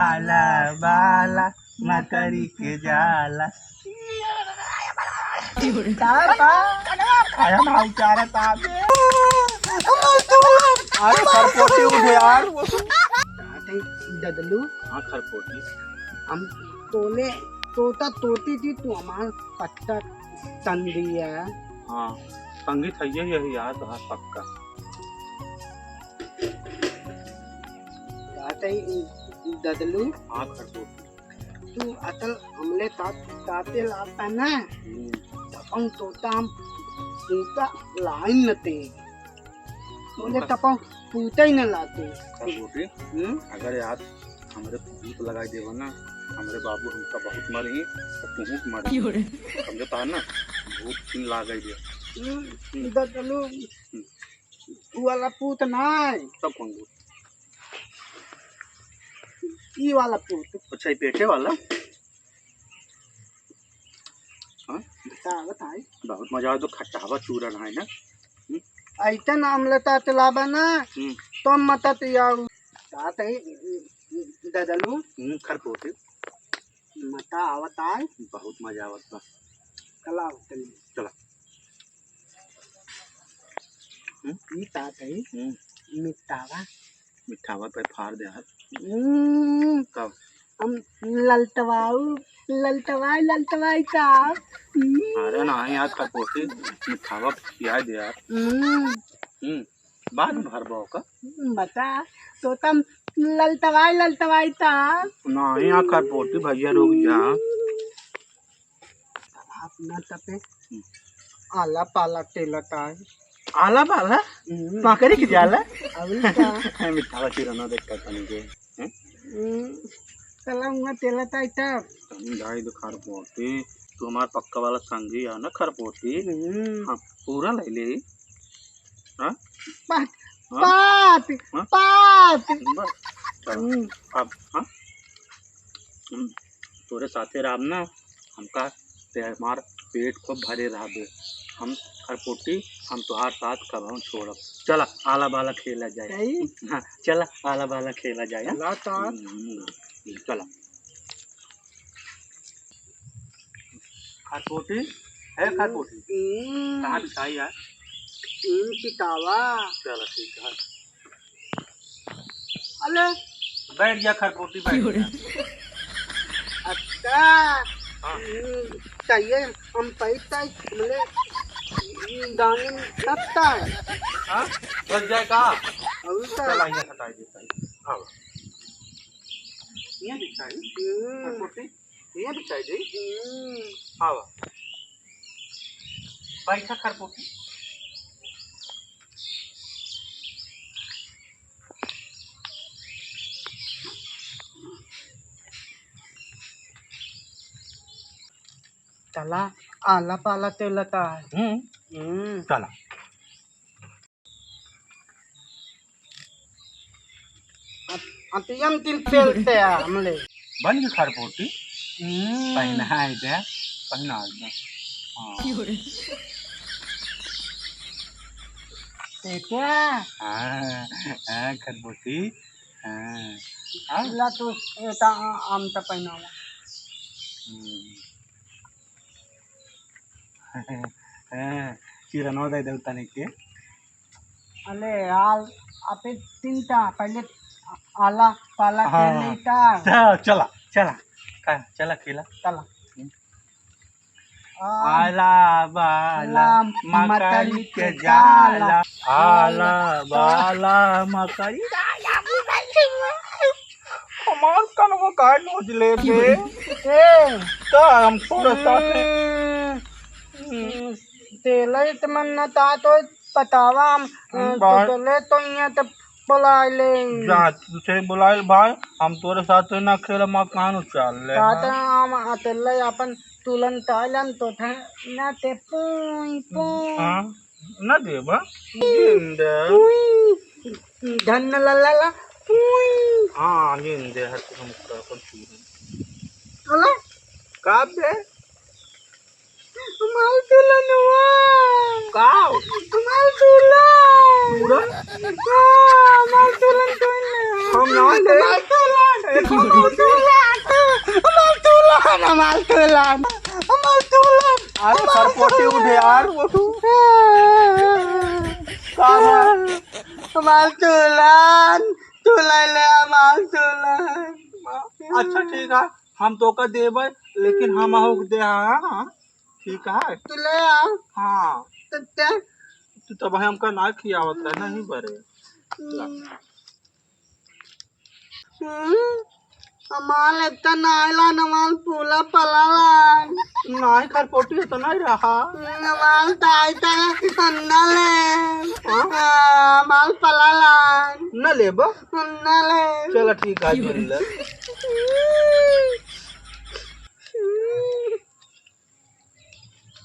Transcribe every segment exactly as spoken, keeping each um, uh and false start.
आला बाला मकरी के जाला। का बा? आया ना उतारा ता। अरे सरपोटी उठ यार। ददलू। हाँ खरपोटी। हम तोले तोता तोती थी, तू हमार पत्ता तन दिया। हाँ, संगीत है ये, यही यार तोहार पक्का। का तई ददलू? हाँ खरपोटी। तू अतल हमले तात ताते लाता ना। हम्म। तपन तोता हम तोता लाइन न ते। तोले तपन पूते ही न लाते। खरपोटी, हम्म? अगर यार हमरे भूत लगाई देबा ना, हमरे बाबू हमका बहुत मारी, तो तू मर। समझता है ना? भूत चिन्ह लगाई दे। हम्म, ददलू। हम्म। उ वाला पूत नाय। तब कौन पूत? ई वाला पूत। अच्छा, ई पेटे वाला? हाँ? बतावा, बताई। बहुत मजा आवे तो खटावा चूरन है ना? हम्म? ऐते ना अमलता चलाबा ना, हम्म। तो मत याऊ। का तई ददलू? हम्म, खरपोटी। मजा आवत आय। बहुत मजा आवत बा। चला, चली। चला। हम्म? ई का कही? हम्म। मिठावा। मिठावा पे फाड़ दे यार। हम्म। का? हम ललटवाऊ, ललटवाई, ललटवाई का। हम्म। अरे नाही यार, खरपोटी, मिठावा खिया दे यार। हम्म। हम्म। बाद में भरबा ओका। बता, तो तम ललटवाई, ललटवाई ता। नाही यार, खरपोटी भैया रुक जा। साला अपना तपे आला पाला टेलत आए। आला पाला? हम्म। मकरी के जाला? अउर का? मिठावा चिरना देखता तनी के। हैं? हम्म। साला हुआ टेलत आए तब। तनी जाए दो खरपोटी। तू हमार पक्का वाला संगी है ना खरपोटी? हम्म। हाँ, पूरा ले ले। हाँ? पात, हाँ? पात, हाँ? पात। बस, चल। हम्म। अब, हाँ? हम्म, तोरे साथे रहब ना, हमका ते हमार पेट को भरे रहबे। हम खरपोटी, हम तोहार साथ कबहूँ छोड़ब। चला, आला बाला खेला जाए। कई? हाँ, चला, आला बाला खेला जाए, हाँ? चला तो। हम्म, हम्म, चला। खरपोटी, है खरपोटी? हम्म। कहाँ बिछाई यार? हम्म, पितावा। चला, ठीक है। अले। बैठ जा खरपोटी, बैठ जा। अच्छा। हाँ। हम्म, चाहिए हम पैसा, बोले, दानी में सकता है। हाँ? बस जाए का? और का? चला, ये हटाई देता है। हाँ। ये बिछाई। हम्म। खरपोटी, ये बिछाई दे। हम्म। हाँ, वाह। बैठा खरपोटी। चला, आला पाला तेलता है। हम्म। हम्म। चला। अत-, अतियम तिल तेलते हैं हमले। बन के खरपोटी। हम्म। पहना है इधर, पहना है इधर। हाँ। देखा? हाँ, हाँ, खरपोटी। हाँ। हाँ? ला तो एता आ-, आम त पहनावा। हम्म। हाँ, चिरनो दे दे तनिक के। अले यार, अबे तीन टा, पहले आला पाला हाँ। के लेता। चला, चला, चला। का, चला खेला। चला। हम्म। आ, आला बाला ला मकड़ी मकड़ी के के जाला। जाला। आला बाला मकड़ी। हमार कनवा काहे नोच ले बे? ए। का हम तोरा साथे? हम्म। तेले त मन न तात होय, बतावा हम, हम तो बाहर तेले तो इहाँ त बुलाए ले। जा, तुझे बुलाए भाई, हम तोरे साथे ना खेल, हम कान उचाल ले, का हाँ। त हम अकेले अपन तुलन तालन तो थे, ना ते पुई, पुई। हाँ। ना देबा? जिंदा। उई। धन ला ला ला। उई। हाँ, जिंदे है तो हम कर, कर छू। अला? का बे? हमार दुल्हनवा। का? हमार दुल्हन। दुल्हन? हाँ, हमार दुल्हन कौन है? हम ना ले। हमार दुल्हन। हमार दुल्हन। हमार दुल्हन। हमार दुल्हन। हमार दुल्हन। अरे, हमार सरपोटी उठे यार, दुल्हन। उठू। का बा? हमार दुल्हन। तू ले ले हमार दुल्हन। अच्छा, ठीक है, हम तोका देबै, लेकिन हम आहू के दे, हाँ, हाँ, ठीक है। तू ले आ। हाँ। तो ते? तू तब हमका ना खियावत रहे, नहीं बरे। हम्म। हम्म। हमार इतना नाइला, हमार पूला पलाला। नाई खरपोटी इतना ही रहा। हमार ताई ताई अन्ना ले। हाँ? हाँ, हमार पलाला। न लेबो? अन्ना ले। चला ठीक है, ले ले।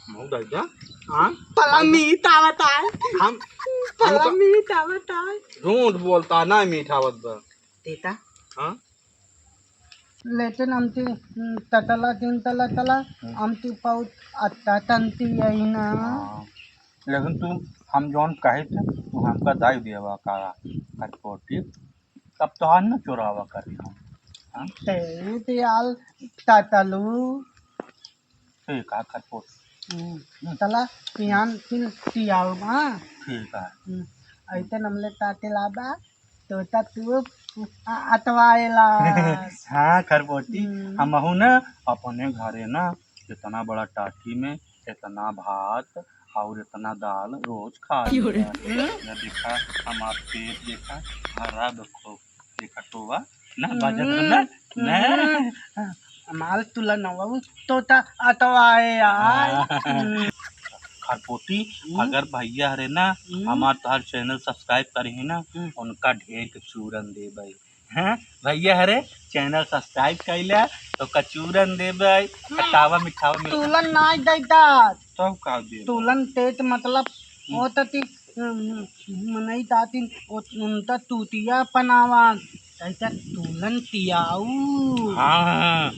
मऊ दादा, हाँ? पला मीठ आवत है। हम, पला हमका मीठ आवत है। झूठ बोलता, ना मीठ आवत बा। देता? हाँ? लेकिन हमती, हम्म, ततला तीन तला तला, हम्म। हमती बहुत अत्ता तंती यही ना। हाँ। लेकिन तू, हम जौन कहे थे, तू हमका दाई देवा का खरपोटी। अब तोहार न चोरावा करी हम। हाँ? ते दियाल ततलू। ठीक है, खरपोट। हम्म, हम्म। तला पियान फिर पियाओ, हाँ? ठीक है। हम्म, ऐसे नमले ताते लाबा, तो ता तू अ-, अतवाएला। हाँ, खरपोटी, हम्म। हमहू न अपने घरे न इतना बड़ा टाटी में इतना भात और इतना दाल रोज खा क्यों रे? लेते हैं। या देखा, हमार पेट देखा, भरा बखो, देखा टोवा, ना बजत हम्म, ना, ना। हम्म। हमार तुला नवा तो ता अतवाए यार। हाँ। हम्म। खरपोटी, हम्म। अगर भैया हरे ना, हम्म। हमार तोहार channel subscribe करी है ना, हम्म। उनका ढेर के चूरन देबै। हैं? भैया हरे, channel subscribe कइले, तो कचूरन देबै, हम्म। खटावा मिठावा मिल- तूलन नाई दैता। तब का देबै? तूलन तेत मतलब हम्म। होत ती, हम्म, मनई तातिन, ओ-, उनता तूतिया पनावा, तैता तूलन तियाऊ। हाँ,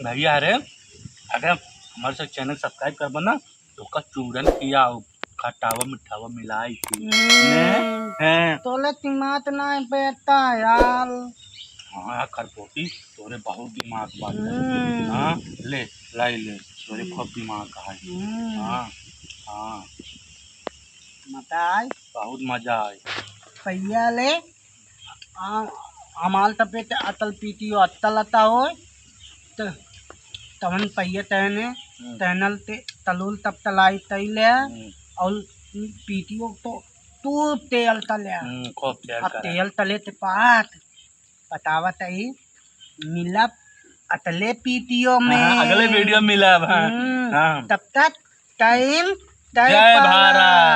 भैया हरे, अगर हमारे साथ channel subscribe करबो ना, तोका चूरन पियाओ, खटावा मिठावा मिलाई के। हम्म। ने? हैं? तोले तिमात ना बेटा यार। हाँ यार, खरपोटी, तोरे बहुत दिमाग बात है। हम्म। हाँ, ले, लाई ले, तोरे हम्म। खूब दिमाग है। हम्म। हाँ, हाँ। मजा आई? बहुत मजा आई। भैया ले, आ, हमाल तपे ते अतल पीतियो अत्तल अता होय, त तवन पहिया तहने, हम्म। तहनल ते तलुल तप तलाई तैले, हम्म। और पीतियो तो तूप तेल तले। हम्म, खूब तेल अब करे। तेल तले ते पात, बतावत ही, मिलब अतले पीतियो में। हाँ, अगले video मिलब, हाँ। हम्म, हाँ। तब तक time, time जय पाला। भारत।